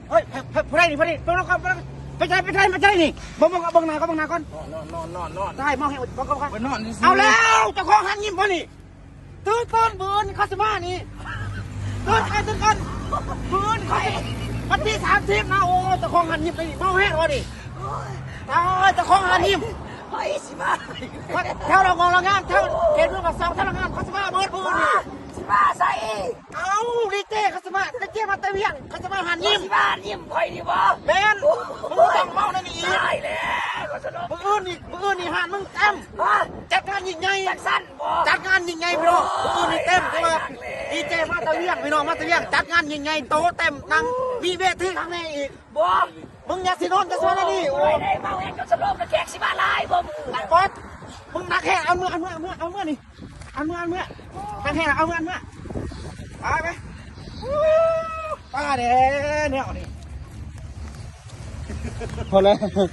ເຮີ້ຍ ຜູ້ໃດນີ້ ຜູ້ໃດນີ້ ເບິ່ງກ່ອນ ເບິ່ງກ່ອນ ໄປໃສ ໄປໃສ ໄປໃສນີ້ ເບິ່ງ ເບິ່ງ ເບິ່ງໜ້າກ່ອນ ເບິ່ງໜ້າກ່ອນ ນອນ ນອນ ນອນ ນອນ ຕາຍ ເມົາແຮງ ເບິ່ງກ່ອນ ເບິ່ງກ່ອນ ໄປນອນຊື່ໆ ເອົາແລ້ວ ເຈົ້າຂອງຮ້ານຍິ້ມບໍ່ນີ້ ຕື່ນກ່ອນ ມື້ອື່ນເຂົາຊິມານີ້ ຕື່ນກ່ອນ ຕື່ນກ່ອນ ມື້ອື່ນເຂົາຊິ ວັນທີສາມສິບນະ ໂອ້ຍ ເຈົ້າຂອງຮ້ານຍິ້ມນີ້ ເມົາແຮງບໍ່ນີ້ ຕາຍ ເຈົ້າຂອງຮ້ານຍິ້ມ ຂ້ອຍຊິມາ ແຖວລະງອງລະງານ ແຖວເຂດເມືອງປາກຊ່ອງ ແຖວລະງານ ເຂົາຊິມາເບິດມື້ນີ້ ຊິມາໃສອີກ? ເອົ້າ ດີເຈເຂົາຊິມາ ດີເຈມາແຕ່ວຽງ ເຂົາຊິມາຮ້ານຍິ້ມ ຊິມາຮ້ານຍິ້ມຂ້ອຍນີ້ບໍ່? ແມ່ນ ມຶງຕ້ອງເມົາແນວນີ້ອີກ ຕາຍແລ້ວ ມື້ອື່ນນີ້ ມື້ອື່ນນີ້ຮ້ານມຶງເຕັມ ຮະ ຈັດງານຍິ່ງໃຫຍ່ ຈັດງານຍິ່ງໃຫຍ່ພີ່ນ້ອງ ມື້ອື່ນນີ້ເຕັມ ແຕ່ວ່າດີເຈມາແຕ່ວຽງ ພີ່ນ້ອງມາແຕ່ວຽງ ຈັດງານຍິ່ງໃຫຍ່ ໂຕະເຕັມ ນັ່ງ ມີເວທີຂ້າງໃນອີກ ບໍ່ ມຶງຢ່າຊິນອນ ຢ່າຊິນອນແນວນີ້ ໂອ້ຍ ໄດ້ເມົາແຮງຈົນສະຫຼົບ ແລ້ວແຂກຊິມາຫຼາຍບໍ່ມື້ ໜັກປອດ ມຶງໜັກແຮງ ເອົາເມືອ ເອົາເມືອ ເອົາເມືອ ເອົາເມືອນີ້ ເອົາເມືອ ເອົາເມືອ ໜັກແຮງ ເອົາເມືອ ເອົາເມືອ ໄປ ໄປ ຕາຍແດ່ແນວນີ້ ພໍແລ້ວ